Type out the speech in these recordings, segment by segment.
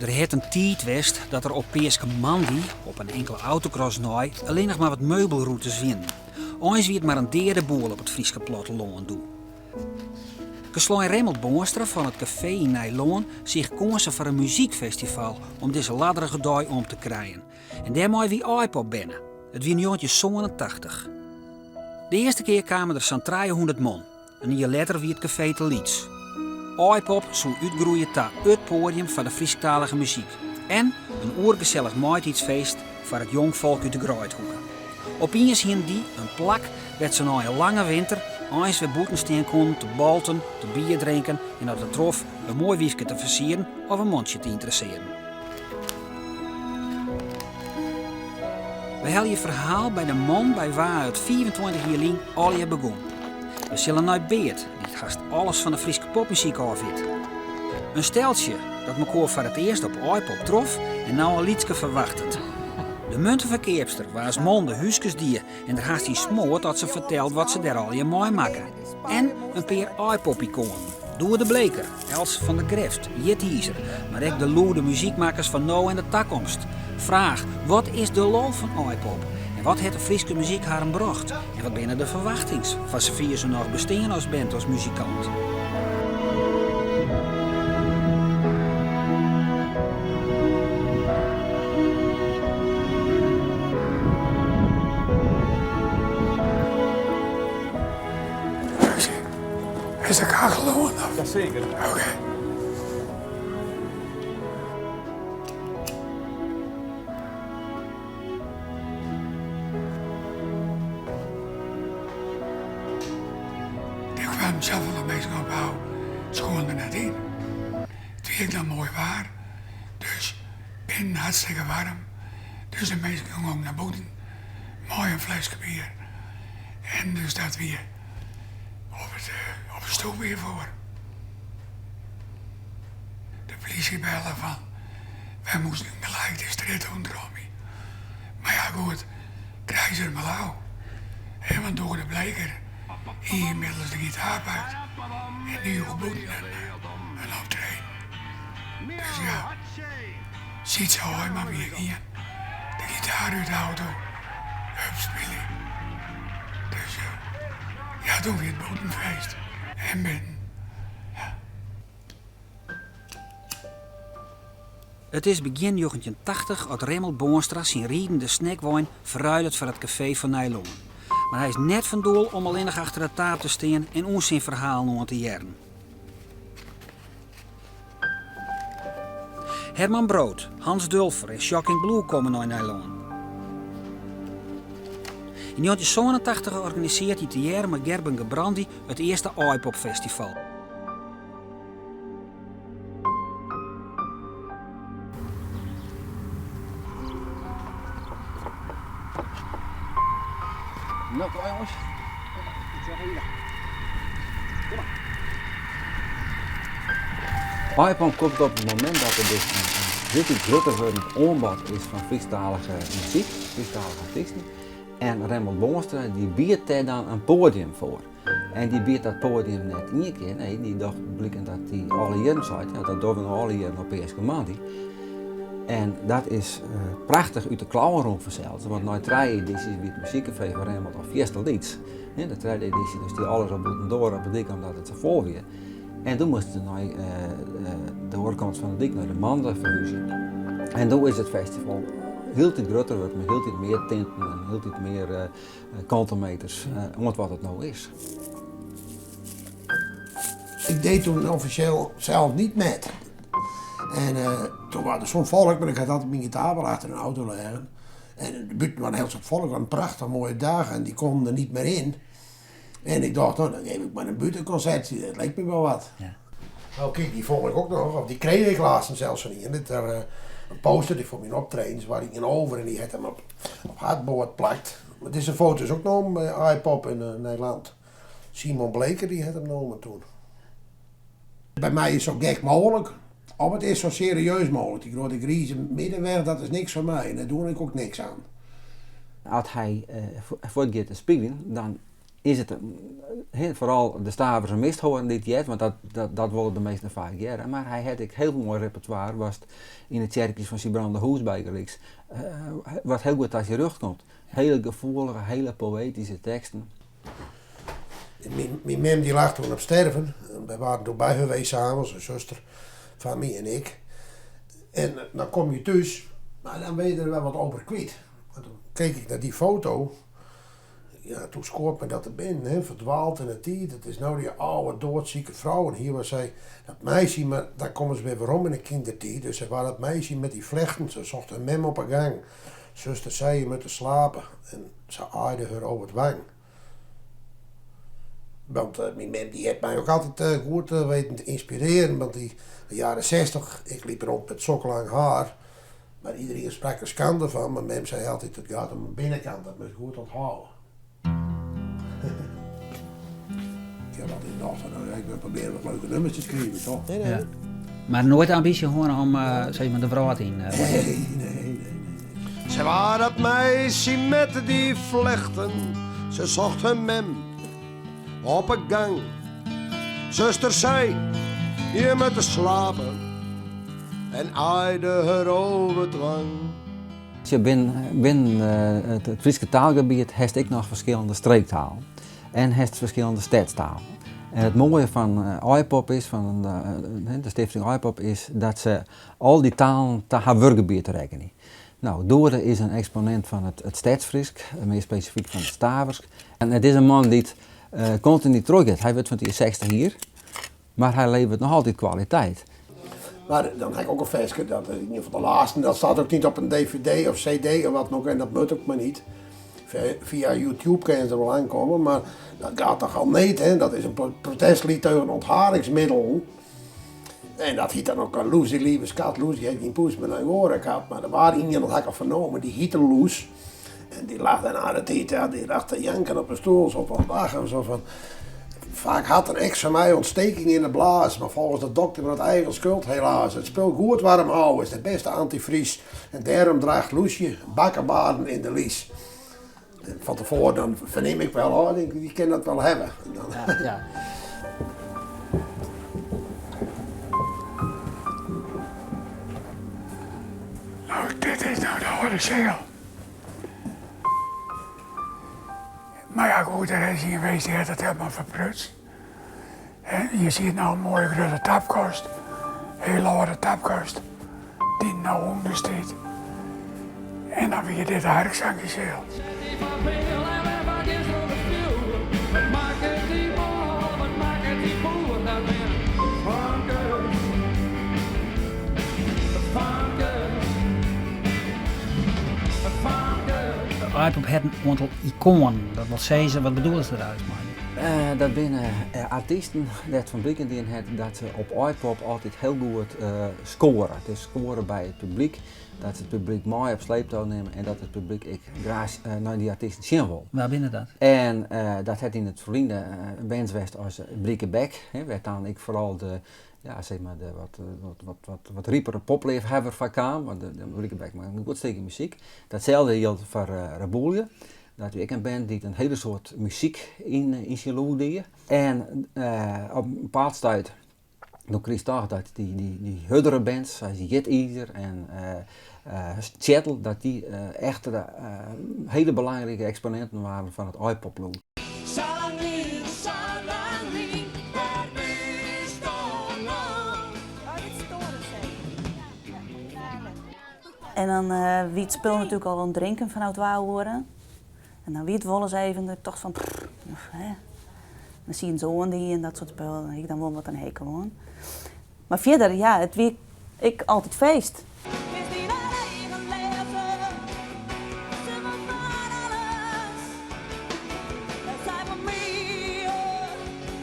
Der hat in tiid west dat der op Peaskemoandei, op in inkele autocross nei, allinnich mar wat meubelrûtes wienen. Eins wie it mar in deade boel op it Fryske plattelân doe. Geslein Remmelt Boonstra fan it kafee yn Nijlân seach kânsen foar in muzykfestival om dizze ladderige dei om te krijen. En dêrmei wie Aaipop berne. It wie 1987. De earste kear kamen der sa'n 300 man. In jier letter wie it kafee te lyts. Aaipop soe útgroeie ta it poadium foar de Frysktalige muzyk en in oergesellich maitiidsfeest foar it jongfolk út de Greidhoeke. Opiens hiene dy in plak wêr't se nei in lange winter eins wer bûten stean koenen te balten, te bier drinken en as it trof in moai wyfke te fersieren of in mantsje te ynteressearen. We helje ferhaal by de man by wa it 25 jier lyn allegear begûn. We sille nei Beart, dy't hast alles fan de Fryske popmuzyk ôf wit. In steltsje dat mekoar foar it earst op Aaipop trof en no in lytske ferwachtet. De munteferkeapster waans man de húskes die en der hast yn smoart as se fertelt wat se dêr allegear meimakke. En in pear Aaipop-ikoanen, Doede de Bleeker, Els van der Greft, Jitiizer, mar ek de lûde muzykmakkers fan no en de takomst. Fraach, wat is de lol fan Aaipop? En wat hat de Fryske muzyk harren brocht? En wat binne de ferwachtings, foar safier se noch bestean as band as muzikant? Is de kachel oan? Jaseker. Oké. Der kwamen safolle minsken op ôf, se koenen der net yn. It wie ek noch moai waar, dus binnen hartstikke waarm. Dus de minsken gongen nei bûten mei in fleske bier. En dus dat wie op it op de stoep hjirfoar. De plysje belle fan wy moasten gelijk de strjitte ûntromje. Mar ja goed, krij se der mar ôf. Hè, want Doede de Bleeker hie ynmiddels de gitaar pakt en dy joech bûten in optreden. Dus ja, Sytse Haaima wie gien. De gitaar út de auto, hup spylje. Dus ja, doe wie it bûten feest en binnen. Ja. It is begjin 1980 at Remmelt Boonstra syn ridende snackwein ferruilet foar it kafee fan Nijlân. Mar hy is net fan doel om allinnich achter de taap te stean en ûnsinferhalen oan te hearren. Herman Brood, Hans Dulfer en Shocking Blue komme nei Nijlân. Yn 1987 organisearret hy tegearre mei Gerben Gerbrandy it earste Aaipopfestival. No, kom maar jongens. Kom maar. Aaipop komt op it momint dat der dus in hieltyd grutter wurdend oanbod is fan Frysktalige muzyk, Frysktalige artysten. En Remmelt Boonstra dy biedt dêr dan in poadium foar. En dy biedt dat poadium net ien kear, nee, dy docht bliken dat dy alle jierren seit, ja, dat dogge we no alle jierren op Peaskemoandei. En dat is prachtich út de klauwen rûn fansels, want nei trije edysjes wie it muzykkafee fan Remmelt al fierste lyts. De tredde edysje, doe stie alles al bûtendoar op de dyk omdat it sa fol wie. En doe moasten se nei de oare kant fan de dyk, nei de Mande ferhúzje. En doe is it festival hieltyd grutter wurden, mei hieltyd mear tinten en hieltyd mear kante meters, oant wat it no is. Ik deed toen officieel zelf niet met. En toen was er zo'n volk, maar ik had altijd mijn gitaar wel achter een auto liggen. En de buurt was een heel soort volk, een prachtig mooie dag en die konden er niet meer in. En ik dacht, nou, dan geef ik maar een buurtconcert, dat lijkt me wel wat. Ja. Nou kijk, die vond ik ook nog, of die kreeg ik laatst zelfs van ien. Dit er, een poster die voor mijn optredens waar ik in over en die had hem op hardboard plakt. Maar deze foto is ook nog bij Aaipop in Nederland. Simon Bleeker die had hem genomen toen. By my is so gek mooglik, of it is sa serieus mooglik. Dy grutte grize middenweg, dat is niks foar my en dêr doe ik ek niks oan. As hy fuortgiet te spyljen, dan. Is it foaral de Staverse misthoarn dy't heart, want dat wolle de minsken faak hearre, mar hy hat ek hiel moai repertoire watst yn de tsjerkjes fan Sibrandahûs bygelyks, wat hiel goed ta syn rjocht komt. Hele gefoelige, hele poëtyske teksten. Myn mem dy lag toen op sterven. Wy waarden doe by har weest s'avonds, in suster fan my en ik. En dan kom je thús, mar dan bin je der wer wat over kwyt. En toen keek ik nei dy foto. Ja, toen skoot my dat te binnen, hè, verdwaald in de tiid. It is no dy âlde doodzieke frou en hier was sy dat meisje, mar dan komme se wer werom yn de kindertiid. Dus sy waar dat meisje met die vlechten, ze zocht har mem op 'e gang. Zuster sei, je mutte slape en se aaide har over 't wang. Want myn mem dy hat my ook altyd goed weten te ynspirearjen, want dy de jaren zestig, ik liep rond met sok lang haar, mar iederien sprak der skande fan, mar mem sei altyd, it gaat om de binnenkant, dat moatst goed ûnthâlde. Ik ha altyd tocht fan, no ja, ik wil probearje wat leuke nummers te skriuwen, toch? Ja. Mar noait de ambysje hân om sis mar de wrâld yn? Nee, nee, nee, nee. Sy waar dat meisje met die vlechten, se socht har mem op 'e gang. Zuster sei, je mutte slape en aaide har over 't wang. Sjoch, binnen it Fryske taalgebiet hast ek noch ferskillende streektalen en hast ferskillende stedstalen. En it moaie fan Aaipop is, fan de stifting Aaipop, is dat se al dy talen ta har wurkgebiet rekkenje. No, Doede is in eksponint fan it Stedsfrysk, mear spesifyk fan it Staversk. En it is in man dy't kontinu trochgiet. Hy wurdt fan 't jier 60 jier, mar hy leveret noch altyd kwaliteit. Mar dan ha ik ook in ferske, dat is ien fan de lêsten, dat staat ook niet op in dvd of cd of wat dan ook en dat moat ook mar niet. Fia YouTube kinne se der wol oankomme, mar dat gaat toch al niet, hè? Dat is in protestliet tegen ontharingsmiddelen. En dat hiet dan ook Loesie lieve skat, Loesie heeft geen poes, maar een angora kat. Mar der waard ien, dat ha ik al fernommen, dy hiette Loes. En dy lag dêrnei de tiid, ja, dy lag te janken op 'e stoel, zo van lachen, zo van... Vaak had een ex van mij ontsteking in de blaas, maar volgens de dokter was het eigen schuld helaas. Het spul goed warm houden is de beste antivries en dêrom draagt Loesje bakkebaarden in de lies. En van tevoren dan fernim ik wel, oh, dy kin dat wol hawwe. Ja, ja. Nou, dit is nou de âlde seal. Mar ja, goed, der is ien west dy hat it helemaal ferprutst. En je ziet nou in moaie grutte tapkast, hiel âlde tapkast, dy't no ûnder stiet. En dan wie dit de harksankjeseal. Aaipop hat in oantal ikoanen. Dat wol sizze, wat bedoele se der eins mei? Dat binne artysten dêr't fan bliken dien hat dat se op Aaipop altyd hiel goed skoare. Dus skoare by it publyk, dat se it publyk mei op sleeptou nimme en dat it publyk ek graach nei dy artysten sjen wol. Wa binne dat? En dat hat yn it ferline bands west as Bricquebec, wêr't dan ek foaral de ja, sis mar de wat, wat, wat, wat, wat ripere popleafhawwer foar kaam, want de Bricquebec makke in goed stikje muzyk. Datselde jildt foar Reboelje. Dat wie ek in band dy't in hiele soad muzyk yn syn lûd die. En op in bepaald stuit, doe krigest toch dat dy, dy, dy hurdere bands, sa as Jitizer en Tsjettel, dat dy echt de hiele belangrike eksponinten waarden fan it Aaipop-lûd. En dan wie it spul natuerlik al oan it drinken fanôf twa oere. En dan wie it wolris even dat ik tocht fan pff, hè. Dan sieten se oan dy en dat soart spul. Dêr hie ik dan wol wat in hekel oan. Mar fierder, ja, it wie ek altyd feest.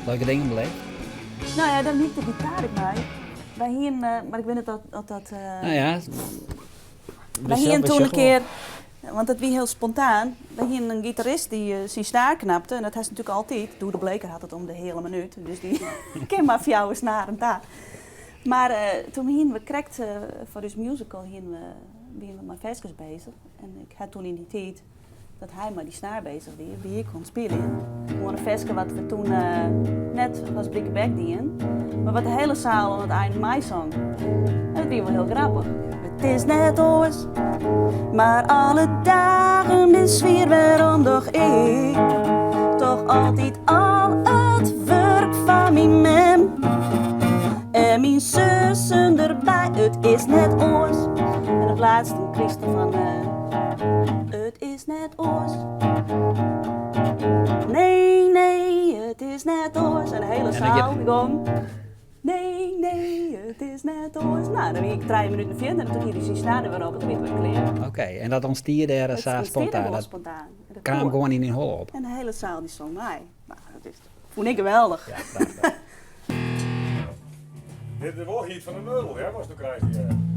Leuke dingen beleefd? No ja, dan hie ik de gitaar ek mei. Wy hienen, mar ik wit net oft dat. No ja. Wy hienen toen in kear, want dat wie hiel spontaan, wy hienen in gitarist dy't syn snaar knapte en dat hast natuerlik altyd. Doede Bleeker hat it om de heale minút, dus dy kin mar fjouwer snaren ta. Mar toen hienen we krekt foar ús musical hienen we, wienen we mei ferskes beuzich en ik ha toen yn dy tiid. Dat hy mei dy snaar bezich wie, wie ik oan it spyljen. Oan in ferske wat we toen net as Bricquebec dienen, mar wat de hiele saal oan it ein meisong. En dat wie wol hiel grappich. It is net oars, mar alle dagen binne swier, wêrom doch ik toch altyd al it wurk foar myn mem en myn sussen derby. It is net oars. En op laatst krijst fan. It is net oars. Nee, nee, it is net oars. En de hiele saal gong. Nee, nee, it is net oars. Nou, dan wie ik 3 minuten fierder en toen hie hy syn snaar der wer op en toen wie it wer klear. Oké, en dat ûntstie dêr sa spontaan? Dat spontaan. Dat kaam gewoan yn dyn holle op? En de hiele saal dy song mei. Nou, dat is, fûn ik geweldich. Ja, prachtich. Dit is wol hyt fan de meubel, hè, watst no krijst hjir.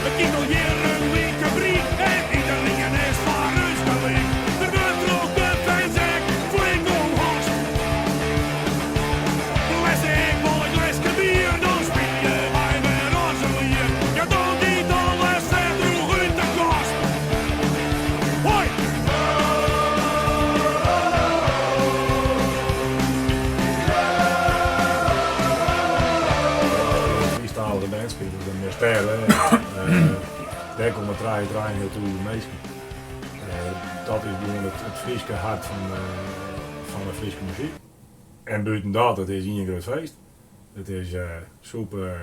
It giet al jierren like bryk en iderien is foar ús gelyk. Der wurdt troch de fans ek flink omhast. Lêste ik wol in gleske bier, dan spylje wy wer as in lier. Ja, dan giet alles wer droech út de kast. Hoi! Frysktalige band spilet in Sterre. Dêr komme trije, trijeënhealtûzen minsken. Dat is gewoan it Fryske hart fan de Fryske muzyk. En bûten dat, it is ien grut feest. It is sûpe,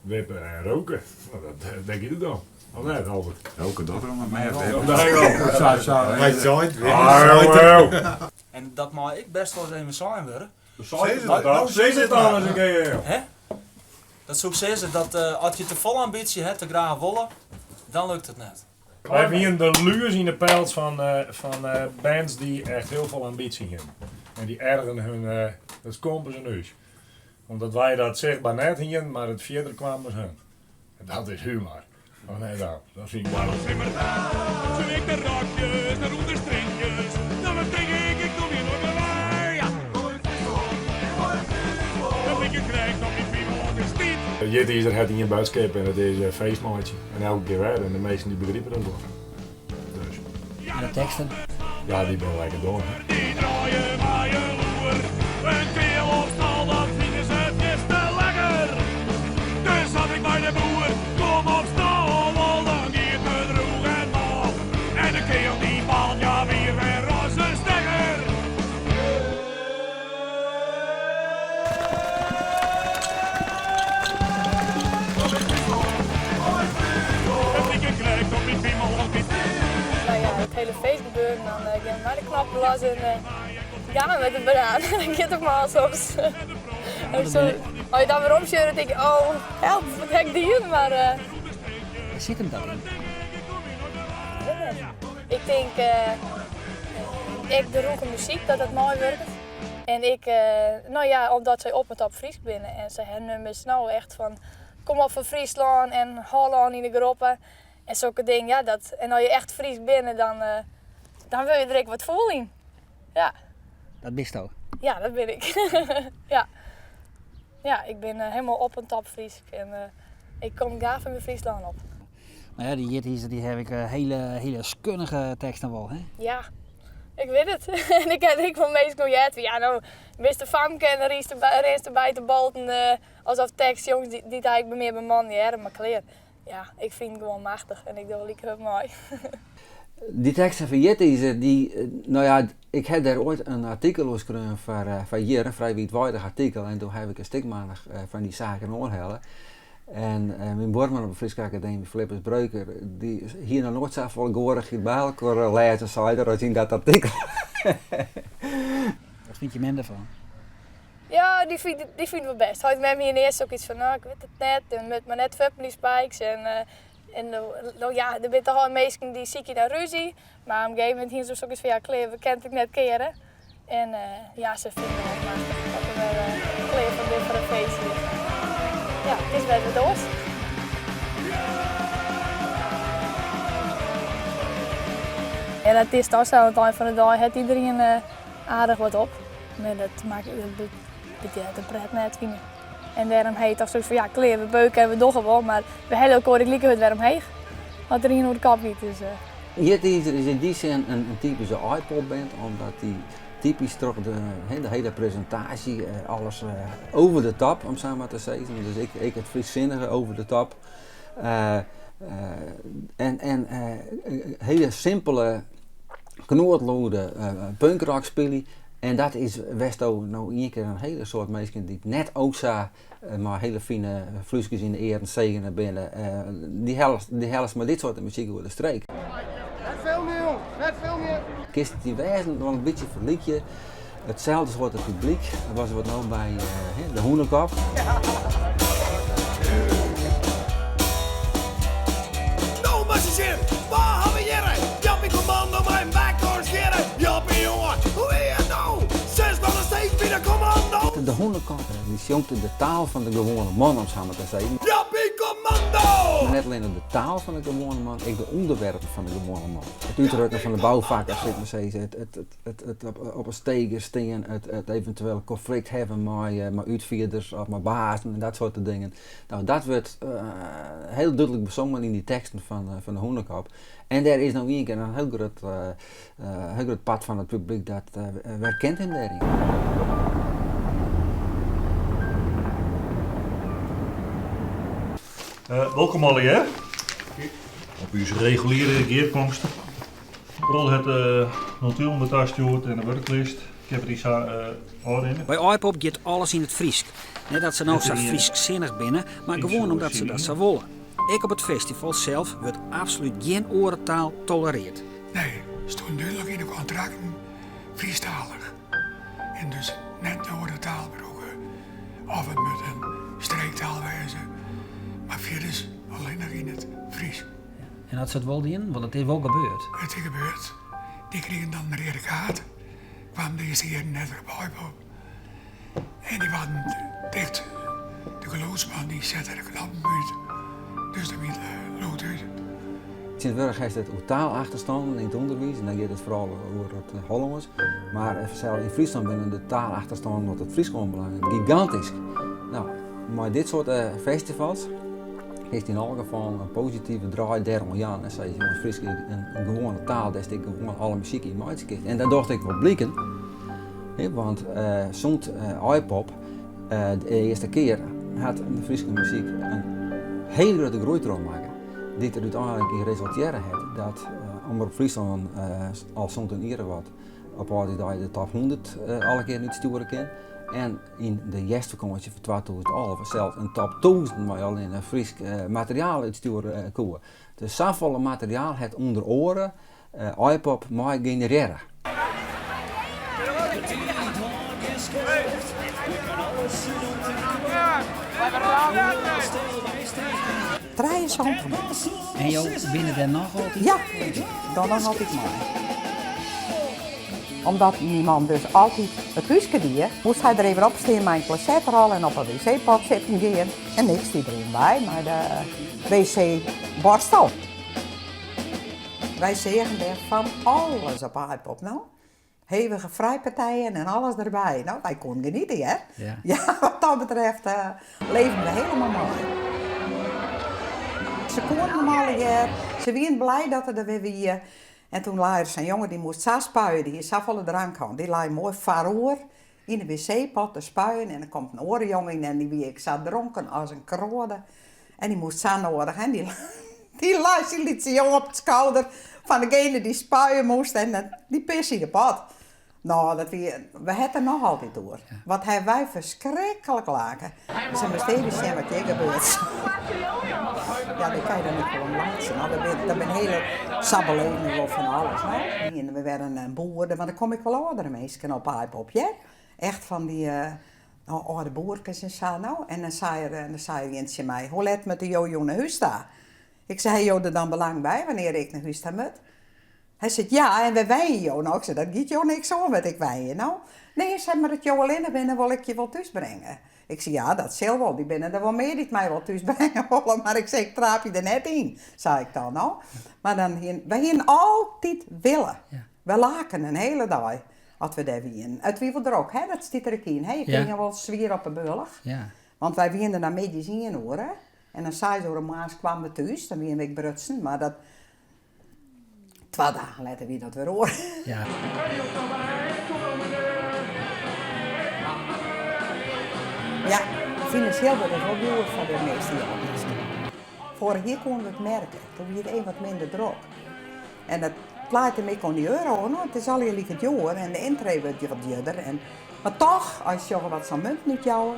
wippe en roke. No, dat, dêr giet it om. Of net, Albert? Roke docht er al net mear. En dat mei ek bêst wolris even sein wurde. Sis it dan ris in kear. Hè? Dat soe ik sizze, dat as je te folle ambysje ha, te graach wolle, dan lukt it net. Wy wienen de lues yn de pels fan bands dy't echt hiel folle ambysje hienen. En dy ergeren hun it skompes en ús. Omdat wy dat sichtber net hienen, mar it fierder kwam as hun. En dat is humor. Of net dan? Dat fyn ik moai. Soe ik de rokjes naar ûnder strinkjes, dan tink ik, ik kom hjir noait mear wei. Dat like krekt op myn piemel is tiid. Jitizer hat ien boadskip en dat is feest meitsje. En elke kear wer en de minsken dy begripe dat wol. Dus. En de teksten? Ja, dy binne lekker dom. Dy draaie mei in loer. In keal op stal, dat fine se fierste lekker. Dus as ik mei de boer kom op stal, wol dan giet it rûch en mâl. En de keal dy baalt ja wier wer as in stekker. It like krekt op myn piemel altyd. Nou ja, it hiele feest gebeuren, dan gean we mei de knop los en gaan we met de banaan. Dat giet ook mar soms. En zo, as je dan werom sjocht, dan tink je, oh, help, wat ha ik dien? Mar, Wêr sit him dat yn? Ik tink ek de rûge muzyk dat dat meiwurket. En ek, no ja, omdat sy op en top Frysk binne en sy ha nummers no echt fan kom op foar Fryslân en Hollân yn de groppe en sokke dingen. Ja, dat, en as je echt Frysk binne, dan, dan wurde je der ek wat fûl yn. Ja. Dat bisto? Ja, dat bin ik. Ja. Ja, ik bin helemaal op en top Frysk en ik kom graach foar myn Fryslân op. No ja, dy Jitizer dy ha ek hiele, hiele skunnige teksten wol, hè? Ja, ik wit it. En ik ha der ek wol minsken oer heard fan ja, no bist in famke en dan rinst derby te bolten alsof tekst jonges dy't eigentlik mear by mannen hearre, mar klear. Ja, ik fyn it gewoan machtich en ik doch like hurd mei. Dy teksten fan Jitizer, dy, no ja, ik ha dêr oait in artikel oer skreaun foar, foar hjir, in frij wiidweidich artikel, en doe ha ik in stikmannich fan dy saken oanhelle. En myn buorman op de Fryske Akademy, Philippus Breuker, dy hie noch noait safolle goarichheid by elkoar lêzen, sei er, as yn dat artikel. Wat fynt je mem derfan? Ja, dy fynt it, dy fynt it wol bêst. Heit en mem hiene earst ook iets fan, no, ik wit it net, en moat mar net fuppen dy Spikes. En, en no ja, der binne toch al minsken dy sykje dan rúzje, mar op in gegeven momint hiene se soks fan, ja, klear, we kinne it ek net keare. En ja, se fine it wol machtich dat we wer klear foar binne foar in feestje. Ja, it is wer wat oars. Ja, dat is toch sa, oan it ein fan de dei hat iderien aardich wat op. Mar dat makket dat de pret net, fyn ik. En dêrom ha je toch soks fan ja, klear, we beuke en we dogge wol, mar we helje elkoar ek like hurd wer omheech as der ien oer de kop giet. Dus. Jitizer is yn dy sin in typyske Aaipopband, omdat dy typysk troch de, de hiele presintaasje alles over de top, om sa mar te sizzen. Dus ek, ek it Frysksinnige over de top. En en hiele simpele knoarlûde punkrock spylje. En dat is wêr'tsto no ien kear in hiele soad minsken dy't net o sa mei hiele fine flúskes yn de earen segene binne, dy hellest, dy hellest mei dit soarte muzyk oer de streek. Net filmje jong, net filmje! Kinst it yn wêzen wol in bytsje ferlykje, itselde soarte publyk as wat no by de Hûnekop. No moatst sjen, wa ha we hjirre? Jappie Kommando mei in wekkorsjirre. Jappie jonge, hoe wie it no? Sis noch in steek by de kommando. De Hûnekop dy sjongt de taal fan de gewoane man om sa mar te sizzen. Jappie Kommando! Mar net allinne de taal fan de gewoane man, ek de ûnderwerpen fan de gewoane man. It útrukken fan de boufakkers, sil ik mar sizze, it op 'e steger stean, it eventueel konflikt hawwen mei útfierders of mei bazen en dat soarte dingen. No, dat wurdt hiel dúdlik besongen yn dy teksten fan de Hûnekop. En dêr is no ien kear in hiel grut, hiel grut part fan it publyk dat werkent him dêryn. Wolkom allegear op ús reguliere gearkomste. Rol hat de notulen wer tastjoerd en de wurklist. Ik ha dy sa ôfrinne. By Aaipop giet alles yn it Frysk. Net dat se no sa Frysksinnich binne, mar gewoan omdat se dat sa wolle. Ek op it festival sels wurdt absolút gjin oare taal tolereard. Nee, stond dúdlik yn de kontrakten Frysktalich. En dus net in oare taal brûke. Of it moat in streektaal wêze, mar fierders allinnich yn it Frysk. En as se it wol dienen, want it is wol gebeurd. It is gebeurd. Dy krigen dan in reade kaart. Kwamen de earste jierren net wer op Aaipop. En dy waarden ticht. De gelûdsman dy sette de knoppen út. Dus der wie it lûd út. Tsjintwurdich hast it oer taalachterstannen yn it ûnderwiis en dan giet it foaral oer it Hollânsk. Mar sels yn Fryslân binne de taalachterstannen wat it Frysk oanbelanget gigantysk. No, mei dit soarte festivals kinst yn alle gefallen in positive draai dêroan jaan en sizze, jonges, Frysk is in gewoane taal dêr'tst ek gewoan alle muzyk yn meitsje kinst. En dat docht ek wol bliken, want sûnt Aaipop de earste kear hat de Fryske muzyk in hiel grutte groei trochmakke, dy't der úteinlik yn resultearre hat dat Omrop Fryslân al sûnt in jier of wat op âldjiersdei de top 100 alle kearen útstjoere kin. En yn de hjerstfakânsje fan 2011 sels in top 1000 mei allinne Frysk materiaal útstjoere koe. Dus safolle materiaal hat ûnder oare Aaipop mei generearre. 73. En jo binne dêr noch altyd? Ja, dan noch altyd mei. Omdat myn man dus altyd it húske die, moast hy der even op stean mei in klosetrol en op 'e wc-pot sitten gean. En ik stie der even by mei de wc-borstel. Wy seagen dêr fan alles op Aaipop, no. Hevige frijpartijen en alles derby. No, wy koenen geniete, hear. Ja. Ja, wat dat betreft leven we helemaal mei. Se koenen him allegear. Se wienen blij dat er der wer wie. En toen lei der sa'n jonge, dy moast sa spuie, dy hie safolle drank hân. Dy lei moai foaroer yn de wc-pot te spuien en der komt in oare jonge yn en dy wie ek sa dronken as in kroade. En dy moast sa noadich en dy, dy lei syn lytse jonge op it skouder fan degene dy't spuie moast en dy pisse yn de pot. No, dat wie, we ha it der noch altyd oer. Wat ha wy ferskriklik lake. Se moast even sjen wat hjir gebeurt. Ja, dêr kan je dan ek wol om laitsje. No, dat binne hiele, sa beleven we wol fan alles, no. Hiene we wer in boer, want der komme ek wol âldere minsken op Aaipop, hear. Echt fan dy âlde boerkes en sa, no. En dan sei er, dan sei er ien tsjin my, hoe let moatte jo jûn nei hûs ta? Ik sei, ha jo der dan belang by wannear ik nei hûs ta moat? Hy seit, ja, en wêr wenje jo no? Ik sei, dat giet jo niks oan wêr't ik wenje, no. Nee, hy sei, mar as jo allinnich binne, wol ik je wol thús bringe. Ik sei, ja, dat sil wol, dy binne der wol mear dy't my wol thús bringe wolle, mar ik sei, ik traapje der net yn, sei ik dan, no. Mar dan hiene, wy hiene altyd wille. Wy laken in hiele dei as we dêr wienen. It wie wol drok, hè, dat stiet der ek yn, hè, je kinne wol swier op 'e bealch. Want wy wienen der dan middeis ien oere en dan seis oere moarns kwamen we thús, dan wienen we ek brutsen, mar dat Twa dagen letter wie dat wer oar. Ja, finansjeel wurdt it wol djoer foar de measte jonge minsken. Foarich jier koenen we it merke, doe wie it even wat minder drok. En dat leit him ek oan dy euro, want it is allegear like djoer en de yntree wurdt wat djurder. En, mar toch, as je sjogge wat sa'n munten útjouwe,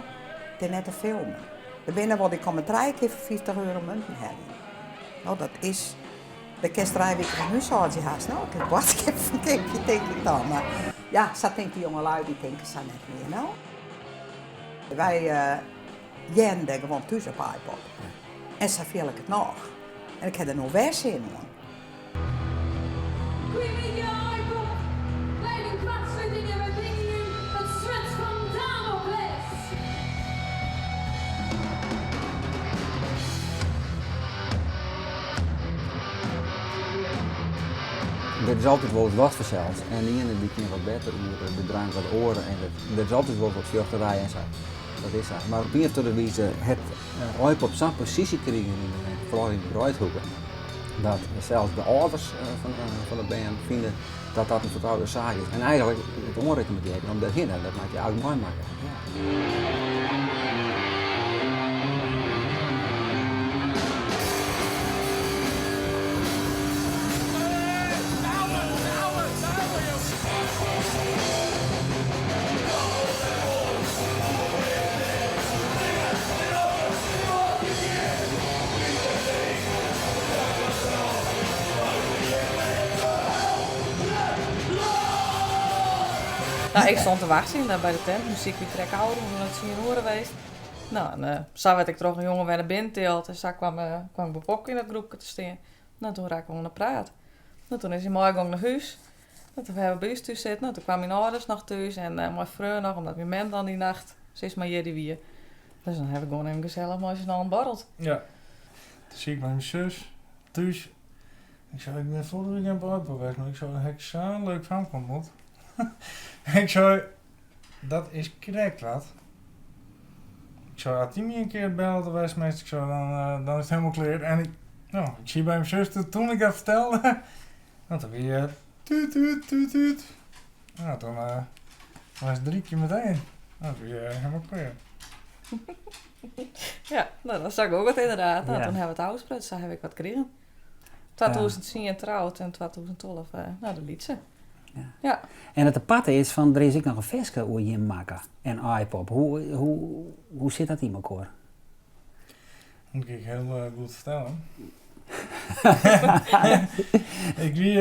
it is net te filmen. Der binne wol, dy komme trije kear foar 50 euro munten heljen. No, dat is Dêr kinst trije wike fan húshâldzje hast, no. Ik kin boadskippen ferkeapje, tink ik dan. Mar ja, sa tinkt de jongelui, dy tinke sa net mear, no. Wy hearden dêr gewoan thús op Aaipop. En sa fiel ik it noch. En ik ha der no wer sin oan. Goeiemiddei Aaipop! Wy de koartsluting en wy bringe jim it swurd fan Damocles! Der is altyd wolris wat fansels en de iene dy kin wat better oer de drank as de oare en der is altyd wol wat fjochterij en sa. Dat is sa. Mar op ien of oare wize hat Aaipop sa'n posysje krigen, foaral yn de Greidhoeke, dat sels de âlders fan de bern fine dat dat in fertroude saak is. En eigentlik it oanrekommandearje om dêrhinne, dat moatte je eigentlik meimakke. No, ik stond te wachtsjen by de tent. Muzyk wie krekt ôfrûn, om tsien oere west. No, en sa waard ik troch in jonge wer nei binnen tild en sa kwam ik by Popke yn dat groepke te stean. No, toen rakken we oan 'e praat. No, toen is hy meigong nei hûs. No, toen hawwe we by ús thús sitten. No, toen kwamen myn âlders noch thús en myn freon noch, omdat myn mem dan dy nacht sis mar jierdei wie. Dus dan hawwe we gewoan even gesellich mei syn allen borreld. Ja. Toen siet ik mei myn sus thús. Ik sei, ik bin foarige wike op Aaipop west, mar ik sei, dêr ha ik sa'n leuk famke ontmoet. Ik sei, dat is krekt wat. Ik sei, as dy my in kear bellet of sms't, ik sei, dan is it hielendal klear. En ik, no, ik siet by myn suster toen ik dat fertelde. Want dan wie it tuut tuut tuut tuut. Nou, toen was Driekje meteen. Dat wie helemaal klear. Ja, no, dat sa gong it ynderdaad. No, toen hawwe we it ôfsprutsen, sa haw ik wat krigen. 2010 troud en 2012 no, de lytse. Ja. En it aparte is fan der is ek noch in ferske oer jim makke en Aaipop. Hoe, hoe, hoe sit dat yn mekoar? Moet ik hiel goed fertelle. Ik wie,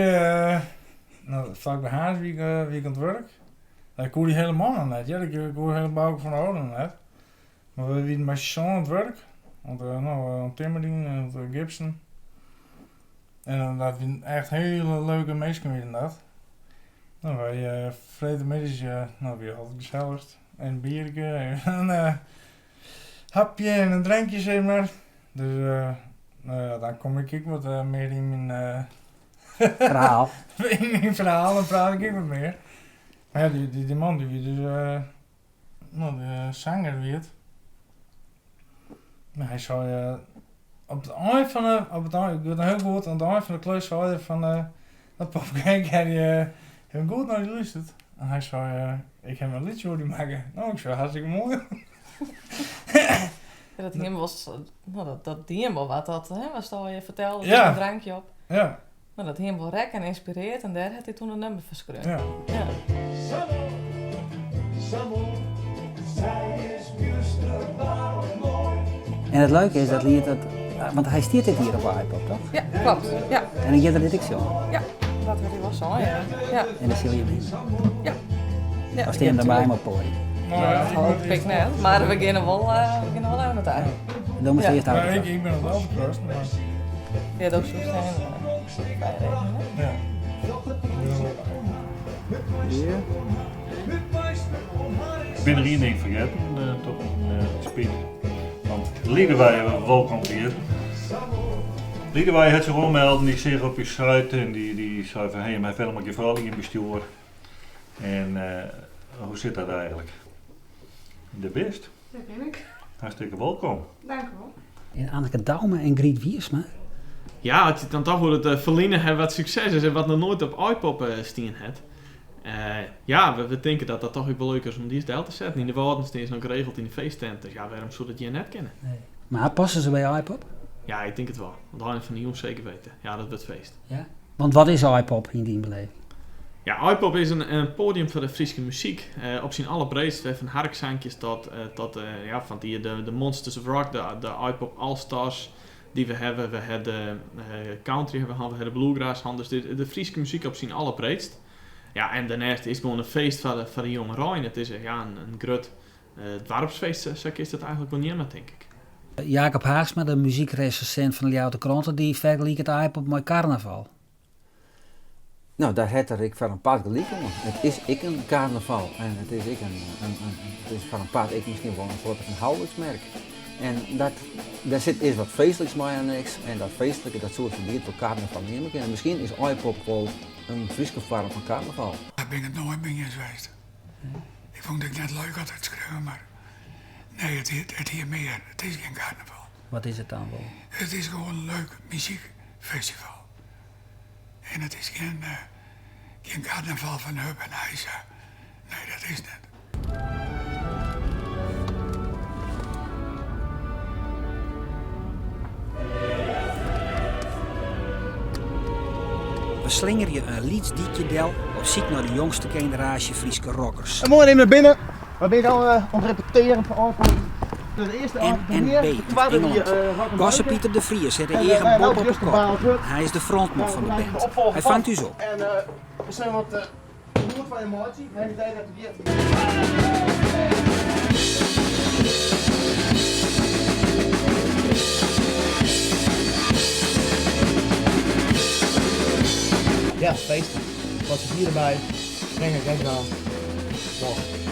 no, flak by Harns wie ik, wie ik oan it wurk. Ik koe dy hiele man noch net, hear. Ik koe hiele Bauke van der Honing noch net. Mar we wienen mei syn oan it wurk, oan it, no, oan it timmerjen en oan it gipsen. En dat wienen echt hiele leuke minsken wienen dat. No, wy freedtemiddeis, no, wie altyd gesellich. En in bierke en in hapje en in drankje sis mar. Dus no ja, dan kom ik ek wat mear yn myn Ferhaal. yn myn ferhaal, dan praat ik ek wat mear. Mar ja, dy man dy wie dus no, de sanger wie it. Mar hy sei op it ein fan de, op it ein, ik wit noch hiel goed, oan it ein fan de klus sei er fan dat Popke ik ha even goed nei dy lústerd. En hy sei, ik ha in lietsje oer dy makke. No, ik sei, hartstikke moai. Ja, dat hie him wol, no, dat, dat die him wol wat, dat, hè, watst allegear fertelde, Ja. in drankje op. Ja. No, dat hie him wol rekke en ynspirearre en dêr hat hy toen in nummer foar skreaun. Ja. Ja. En it leuke is dat liet dat, want hy stiet dit jier op Aaipop, toch? Ja, klopt. Ja. En dan giet er dit ek sjongen. Ja, dat hat hy wol sein, ja. Ja. En dan sil je him hinne. Ja. Ja, Of stean je dan by him op het podium? Dat hoop ik net, mar we geane wol, we geane wol even nei ta. Dan moatst earst Ja, autocross. ik bin op de autocross, mar Ja, dat soe zijn. Bijrekenen. Ja. Ik bin der ien ding fergetten, toch. spyt. Want Liedewij wolkom hjir. Liedewij hat sich oanmelden, dy seach op ús site en dy sei fan hé, mar helemaal gjin froulju yn bestjoer. En hoe sit dat eigentlik? Dêr bist. Dêr bin ik. Hartstikke wolkom. Dank u wol. En Anneke Douma en Griet Wiersma. Ja, as je it dan toch oer it eh, ferline ha wat sukses is en wat noch noait op Aaipop eh, stien hat. Eh, ja, we tinke dat dat toch ek wol leuk is om dy ris del te setten. Yn de Wâlden stean se noch geregeld yn de feesttent, dus ja, wêrom soe dat hjir net kinne? Mar passe se by Aaipop? Ja, ik tink it wol. Want ein fan de jûn seker witte. Ja, dat wurdt feest. Ja? Want wat is Aaipop yn dyn beleving? Ja, Aaipop is in poadium foar de Fryske muzyk. Op syn allerbreedst, wer fan harksankjes tot, tot ja, fan die de Monsters of Rock, de Aaipop All-Stars dy't we hawwe. We ha de country hawwe we hân, we ha de bluegrass hân. Dus de Fryske muzyk op syn allerbreedst. Ja, en dêrneist is it gewoan in feest foar de jongerein. It is ja, in grut doarpsfeest, sa kinst it eigentlik wol neame, tink ik. Jacob Haagsma, de muzykresensint fan de Ljouwerter Krante, dy fergeliket Aaipop mei karnaval. No, dêr hat er ek foar in part gelyk oan. It is ek in karnaval en it is ek in, it is foar in part ek miskien wol in soarte fan houliksmerk. En dat, dêr sit is wat feestliks mei anneks en dat feestlike dat soe ferdield wol karnaval neame kinne. Miskien is Aaipop wol in Fryske foarm fan karnaval. Dêr bin ik it noait mei iens west. Ik fûn it ek net leuk as it skreaun, mar nee, it hie mear. It is gjin karnaval. Wat is it dan wol? It is gewoan in leuk muzykfestival. En it is gjin, gjin karnaval fan Hup en Heisa. Nee, dat is net. We slingerje in lyts dykje del op syk nei de jongste generaasje Fryske rockers. Moarn even nei binnen. We binne al oan it repetearen foar ôfkomt. De earste NNB út Ingelân. Gosse Pieter de Vries hat de eagen boppe op 'e kop. Hy is de frontman fan de band. Hy fangt ús op. En we zijn wat goed van emotie. We hebben idee dat het Ja, feest. Wat zit hier erbij? Breng ik even aan.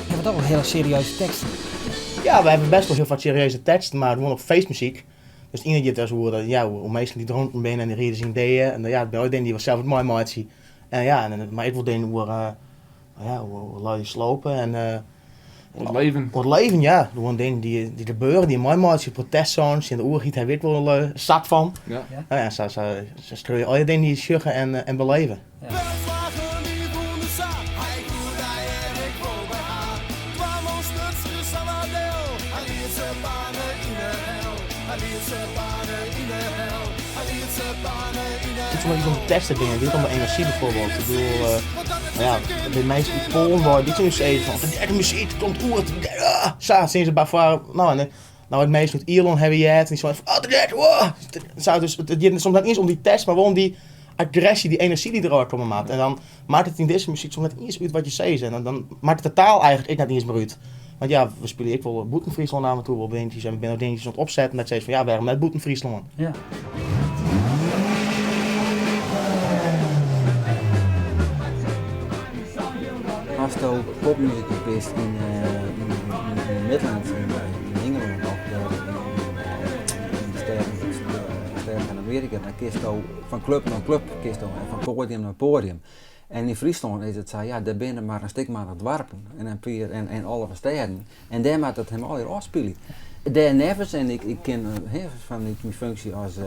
Je hebt toch wel hele serieuze teksten. Ja, we hebben best wel heel wat serieuze teksten, maar gewoon op feestmuziek. Dus het ene is hoe, ja, hoe meesten die dronken zijn en die reden zijn ideeën. En ja, bij die was zelf het mooi maatje. En ja, en, maar ik wil dingen hoe, ja, hoe lui die slopen en... Het leven. Het leven, ja. Gewoon dingen die gebeuren, die mooi maatje, protestsongs, in de oergiet, hij weet wel zat van. Ja. Nou ja, zo strui je al je dingen die sjuggen en beleven. Ja. Het is om te testen dingen, dit om de energie bijvoorbeeld. Ik bedoel, nou ja, de meeste Polen waar die toen zeiden van, de muziek komt oer, zo, zien ze bij voor, nou, en, nou, het meeste met Ierland hebben je het, en die zo van, oh, de wow. Zo, dus het gaat soms niet eens om die test, maar wel om die agressie, die energie die eruit komt maat. En dan maakt het in deze muziek soms net eens uit wat je zegt. En dan maakt het de taal eigenlijk ik net niet eens meer uit. Want ja, we spelen ik wel Boeten Friesland aan toe, wel dingetjes en we zijn ook dingetjes aan het opzetten. Dat ze van ja, waarom net Boeten Friesland? Ja. Ast do popmuzikus bist yn de Midlands, yn Ingelân of yn de stêden fan Amearika, dan kinsto fan klup nei klup kinsto en fan poadium nei poadium. En yn Fryslân is it sa, ja, der binne mar in stikmannich doarpen en in pear en 11 stêden. En dêr moat it him allegear ôfspylje. Dêrneffens, en ik kin fanút myn funksje as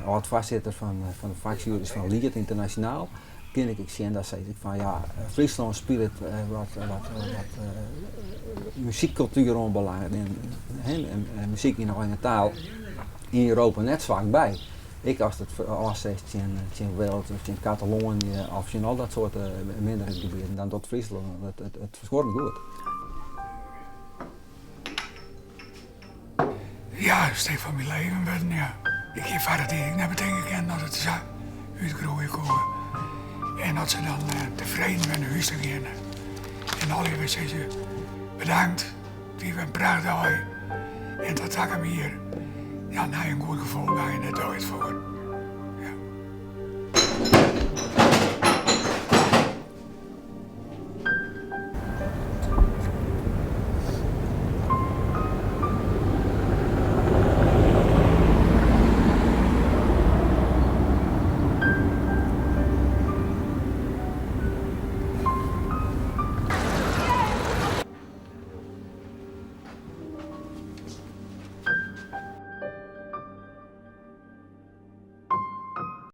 âld-foarsitter fan de faksjuery fan Liet Ynternasjonaal, kin ik ek sjen dat sis ik fan ja, Fryslân spilet wat muzykkultuer oanbelanget en muzyk yn eigen taal yn Europa net swak by. Ek ast it ôfsetst tsjin Wales of tsjin Kataloanië of tsjin al dat soarte minderheidsgebieten, dan docht Fryslân it ferskuorrend goed. Ja, in stik fan myn leven wurden, ja. Ik hie foar it ek net betinke kinnen dat it sa útgroeie koe. En dat se dan tefreden wer nei hûs ta geane. En allegear wer sizze, bedankt, it wie wer in prachtdei. En tot takom jier, ja, dan ha je in goed gefoel by en dêr doch je it foar.